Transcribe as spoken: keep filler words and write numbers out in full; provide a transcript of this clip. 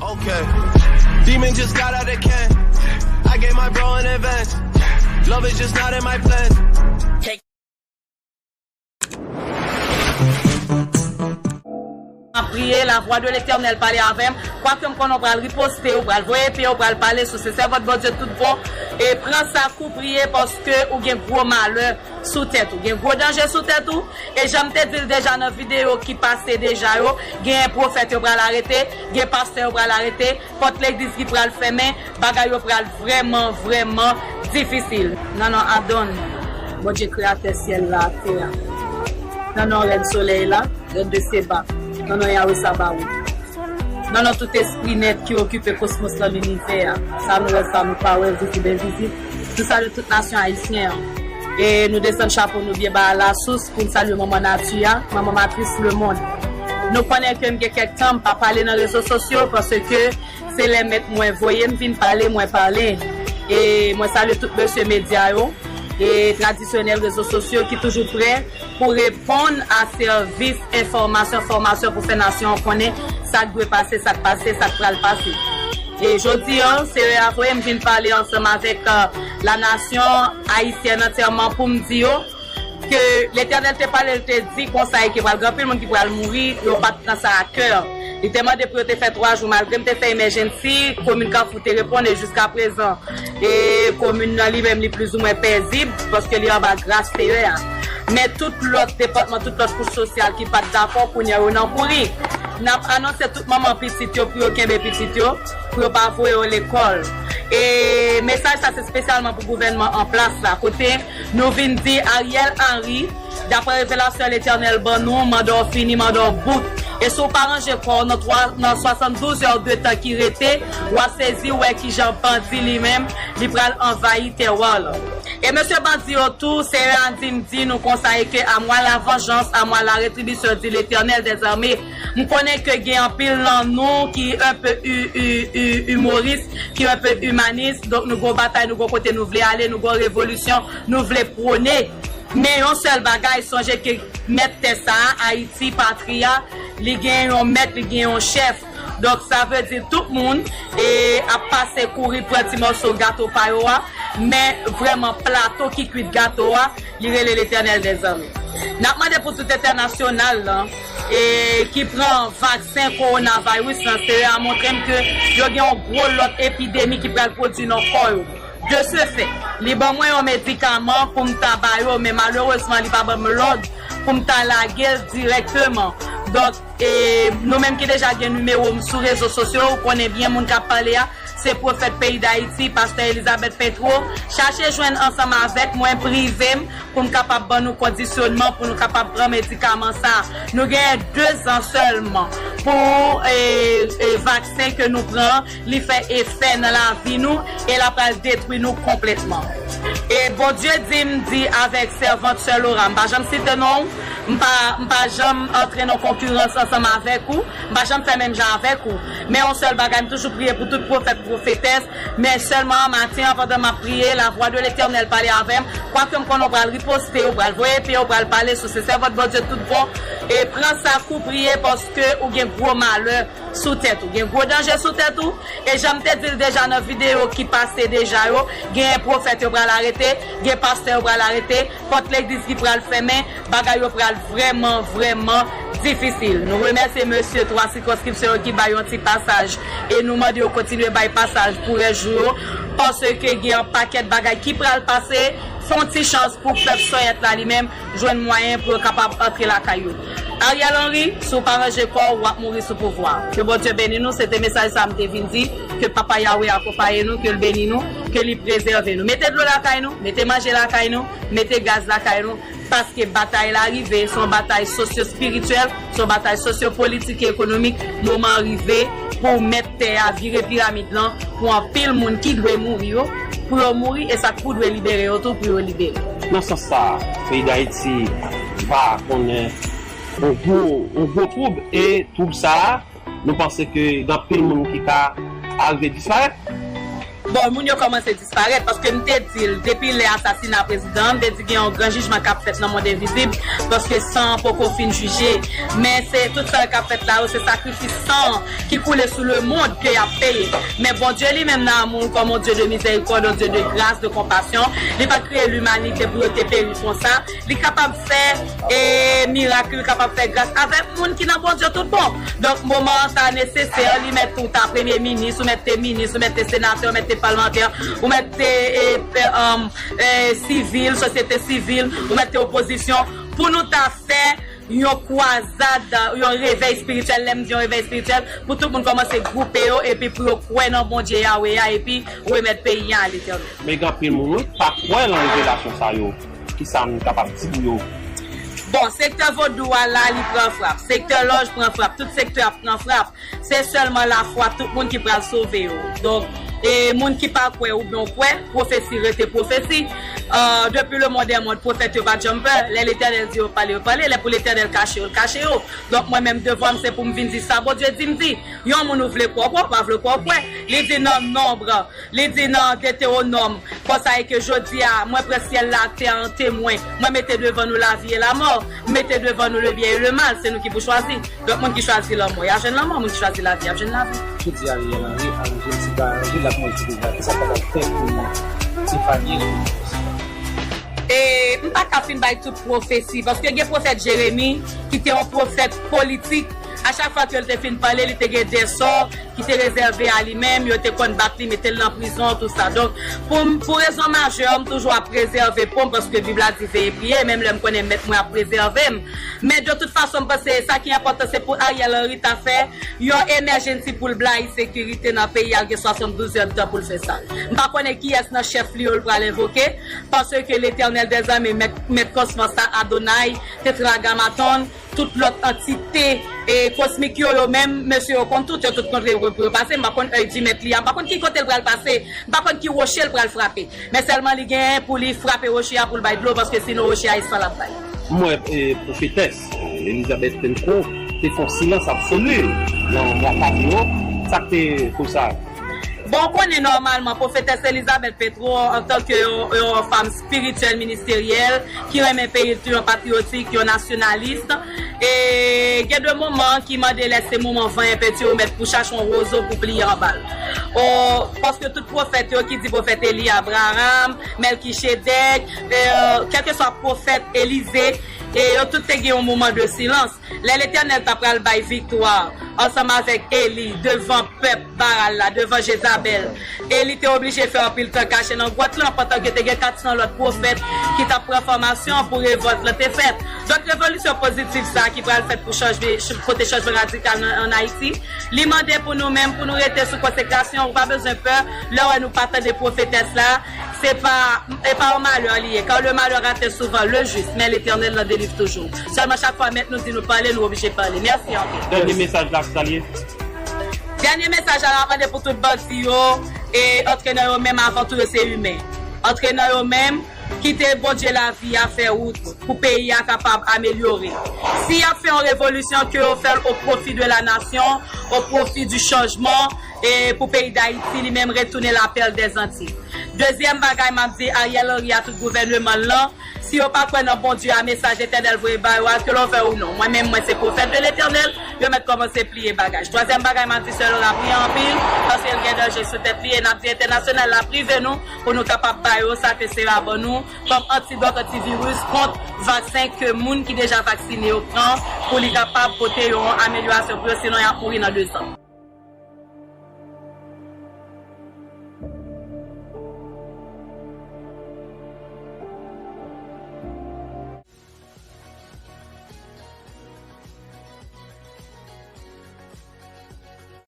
Okay. Demon just got out the can. I gave my bro an advance. Love is just not in my plans. Mwen priye, lavwa de Letènèl pale avè m. Kwake m konnen w pral riposte, w pral voye epe, w pral pale sou se sèvant Bondye tout bon. E pran sa kou priye paske ou gen gwo malè sou tèt ou. Gen gwo danje sou tèt ou. E jan m te di l deja nan videyo ki pase deja yo, gen pwofèt yo pral arete, gen pastè yo pral arete, pòt legliz ki pral fèmen, bagay yo pral vrèman, vrèman difisil. Nan non Adon, Bondye kreyatè syèl la ak tè a. Nan non Rèn solèy la, Rèn de Seba. Nan non Yawe Sabaot. Nan non tout espri nèt ki okipe kosmos lan, linivè a. Sa nou wè, sa nou pa wè, vizib, envizib. Nou salye tout nasyon ayisyen an. E nou desann chapo nou byen ba lasous pou n salye manman nati a, manman matris lemonn. Nou konnen ke m gen kèk tan m pa pale nan rezo sosyo paske se lè mèt mwen voye m vin pale, mwen pale. E mwen salye tout mesye medya yo e tradisyonèl rezo sosyo ki toujou prè pou reponn a sèvis enfòmasyon, fòmasyon pou fè nasyon an konnen sa k dwe pase, sa k pase, sa k pral pase. E jodi an, se lè a voye m vin pale ansanm avèk lanasyon ayisyèn antyèman pou m di yo ke Letènèl te pale, l te di konsa e ke pral gen anpil moun ki pral mouri, yo pa t pran sa a kè. Li te mande pou yo te fè twa jou, malgre m te fè emèjensi, komin Kafou te reponn e jiskaprezan e komin nan li menm li plizoumwen pezib paske li anba gras Seyè a. Men tout lòt depatman, tout lòt kouch sosyal ki pa t dakò, kounye a yo nan kouri. N ap anonse tout manman pitit yo pou yo kenbe pitit yo, pou yo pa voye yo lekòl. E mesaj sa se espesyalman pou gouvènman an plas la, kote nou vin di Ariel Henry, daprè revelasyon Letènèl ban nou, manda w fini, manda w bout. E si w pa ranje kò w nan twa, nan swasanndouz è de tan ki rete, w ap sezi wè kijan bandi li menm, li pral anvayi tèwa lan. E mesye bandi yo tou, Seyè a di m di nou konsa e ke à moi la vengeance, à moi la rétribution, dit l'Éternel des armées. M konnen ke gen anpil nan nou ki un peu hu- hu- hu- humoris, ki un peu imanis, donk nou gon batay, nou gon kote nou vle ale, nou gon revolisyon nou vle pwone. Men yon sèl bagay, sonje ke mèt tè sa a, Ayiti, patri a, li gen yon mèt, li gen yon chèf. Donk sa vle di tout moun e ap pase kouri pran ti mòso gato pa yo a, men vrèman plato ki kwit gato a, li rele Letènèl dèzame. N ap mande pou tout entènasyonal lan e ki pran vaksen kowonaviris lan, Seyè a montre m ke yo gen yon gwo lòt epidemi ki pral pwodui nan kò yo. De ce fait, li ban mwen yon medikaman pou m ta ba yo, men malerezman li pa ban m lòd pou m ta lage l dirèkteman. Donk, e, nou menm ki deja gen nimewo m sou rezo sosyo, ou konnen byen moun k ap pale a, se pwofèt peyi Dayiti, pastè Elizabeth Petro. Chache jwenn ansanm avèk mwen prive m pou m kapab ban nou kondisyonman pou nou kapab pran medikaman sa. Nou genyen de zan sèlman pou e, e, vaksen ke nou pran, li fè efè nan lavi nou e l ap pral detwi nou konplètman. E Bondye di m di avèk sèvant sè Lora, m pa janm site non w, m pa, m pa janm antre nan konkirans ansanm avèk ou, m pa janm fè menm jan avèk ou. Men yon sèl bagay, m toujou priye pou tout pwofèt, pwofetès, men sèlman maten an pandan m ap priye, lavwa de Letènèl pale avè m, kwake m konnen w pral riposte, w pral voye epe, w pral pale sou se sèvant Bondye tout bon, e pran sa kou priye paske ou gen gwo malè sou tèt ou, gen gwo danje sou tèt ou, e jan m te di l deja nan videyo ki pase deja yo, gen pwofèt yo pral arete, gen pastè yo pral arete, pòt legliz ki pral fèmen, bagay yo pral vrèman, vrèman difisil. Nou remèsye mesye twa sikonskripsyon yo ki bay yon ti pasaj e nou mande yo kontinye bay pasaj pou rès jou yo, paske gen yon pakèt bagay ki pral pase, fè yon ti chans pou pèp Sòyèt la li menm jwenn mwayen pou yo kapab antre lakay yo. Ariel Henry, si w pa ranje kò w, w ap mouri sou pouvwa. Ke Bondye beni nou, se te mesaj sa m te vin di, ke Papa Yawe akonpaye nou, ke l beni nou, ke li prezève nou. Mete dlo lakay nou, mete manje lakay nou, mete gaz lakay nou, paske batay la rive, se yon batay sosyo-espirityèl, se yon batay sosyo-politik e ekonomik, moman an rive pou mèt tè a vire piramid lan, pou anpil moun ki dwe mouri yo, pou yo mouri, e sa k pou dwe libere yo tou, pou yo libere. Nan sans sa, peyi Dayiti va konnen yon gwo, yon gwo twoub, e twoub sa a, nou panse ke gen anpil moun ki ka arive disparèt. Bon, moun yo kòmanse disparèt, paske m te di l, depi lè asasina prezidan an, m te di gen yon gran jijman k ap fèt nan mond envizib, paske san an poko fin jije. Men se tout sa k ap fèt la yo, se sakrifis san an ki koule sou lemonn ke y ap peye. Men Bondye li menm nan amou, comme un Dieu de miséricorde, un Dieu de grâce, de compassion, li pa t kreye limanite pou yo te peri konsa. Li kapab fè, e, mirak, li kapab fè gras avèk moun ki nan Bondye tout bon. Donk, moman an sa nesesè, li mèt ou ta premye minis, ou mèt te minis, ou mèt te senatè, ou mèt te palmantè, ou mèt te, e, pe- um, e, sivil, sosyete sivil, ou mèt te opozisyon, pou nou ta fè yon kwazad, yon revèy espirityèl. Lè m di yon revèy espirityèl, pou tout moun kòmanse gwoupe yo, epi pou yo kwè nan Bondye Yawe a, epi remèt peyi a a Letènèl. Men gen anpil moun, wi, pa kwè nan revelasyon sa yo. Kisa m kapab di pou yo? Bon, sektè vodou a la, li pran frap. Sektè lòj pran frap. Tout sektè ap pran frap. Se sèlman lafwa tout moun ki pral sove yo. Donk, e moun ki pa kwè oubyen w kwè, pwofesi rete pwofesi. Euh, depi le monde est monde, pwofèt yo pa janm pè. Lè Letènèl di yo pale, yo pale. Lè pou Letènèl kache yo, l kache yo. Donk, mwen menm, devwa m, se pou m vin di sa Bondye di m di. Yon moun ou vle kwè, w kwè, ou pa vle kwè, w kwè. Li di nan Nonb, li di nan Detewonòm, konsa e ke jodi a, mwen pran syèl la, tè a an temwen. Mwen mete devan nou lavi e lamò. M mete devan nou le byen e le mal. Se nou ki pou chwazi. Donk, moun ki chwazi lanmò, y a jwenn lanmò. Moun ki chwazi lavi, y ap jwenn lavi. Ki di Ariel Henry aranje l, si l pa aranje l, l ap mouri sou pouvwa. Kisa l kapab fè pou epanye l? E m pa ka fin bay tout pwofesi, paske gen pwofèt Jeremi, ki te yon pwofèt politik. A chak fwa ke l te fin pale, li te gen de sò ki te rezève a li menm, yo te konn bat li, mete l nan prizon, tout sa. Donk, pou m, pou rezon majè, m toujou ap prezève po m, paske Bib la di veye priye, menm lè m konnen mèt mwen ap prezève m. Men de tout fason, m panse sa ki enpòtan, se pou Ariel Henry ta fè yon emergency pou l blayi sekirite nan peyi a, l gen swasanndouz èdtan pou l fè sa. M pa konnen kiyès nan chèf li yo l pral envoke, paske Letènèl dèzame, mèt, mèt kòsman sa, Adonay, Tetragamaton, tout lòt antite, e, kosmik yo, yo menm, mesye yo konn tout, yo tout kontre yo pou yo pase. M pa konn èy di mèt li a, m pa konn ki kote l pral pase, m pa konn ki woche l pral frape. Men sèlman li genyen pou li frape woche a pou l bay dlo, paske sinon woche a e san l ap bay. M wè, e, pwofetès, e, Elizabeth Petro te fè yon silans absoli nan mwa pase yo. Sa k te koz sa? Bon, w konnen nòmalman, pwofetès Elizabeth Petro, antanke yon, yon fanm espirityèl, ministeryèl, ki renmen peyi l, yon patriyotik, yon nasyonalis, e gen de moman ki mande lè se moman vanyan penti ou mèt pou chache yon wozo pou pliye anba l. O, paske tout pwofèt yo ki di pwofèt Eli, Abraram, Mèlkichedèk, e, kèlkeswa pwofèt Elize, e yo tout te gen yon moman de silans. Lè Letènèl ta pral bay viktwa ansanm avèk Eli devan pèp Baal la, devan Jezabèl, Eli te oblije fè anpil tan kache nan gwòt lan, pandan ke te gen kat san lòt pwofèt ki t ap pran fòmasyon pou revòlt lan te fèt. Donk, revolisyon pozitif sa a ki pral fèt pou chanjman, pote chanjman radikal nan, ann Ayiti, li mande pou nou menm, pou nou rete sou konsekrasyon. Ou pa bezwen pè lè w wè nou pa tande pwofetès la. Se pa, e pa yon malè li ye, car le malheur atteint souvent le juste, mais l'Éternel l'en délivre toujours. Sèlman chak fwa mèt nou di nou pale, nou oblije pale. Mèsi anpil. Dènye mesaj la, sa l ye? Dènye mesaj la, m ap mande pou tout bandi yo, e antrenè yo menm, avan tou yo se imen. Antrenè yo menm, kite Bondye lavi a fè wout pou peyi a kapab amelyore. Si y ap fè yon revolisyon, ke yo fè l au profit de la nation, au profit du changement, e pou peyi Dayiti li menm retounen la perle des Antilles. Dezyèm bagay m ap di Ariel Henry a tout gouvènman l lan, si yo pa kwè nan Bondye a, mesaj Letènèl voye ba yo a, ke l vle ou non. Mwen menm, mwen se pwofèt de Letènèl, yo mèt kòmanse pliye bagaj. Twazyèm bagay m ap di, sè Laura priye anpil, paske l gen danje sou tèt li, e n ap di entènasyonal la prive nou, pou nou kapab ba yo sa ke sera ban nou, kòm antidòt, antiviris kont vaksen ke moun ki deja vaksine yo pran, pou li kapab pote yon amelyorasyon pou yo, sinon y ap mouri nan de zan.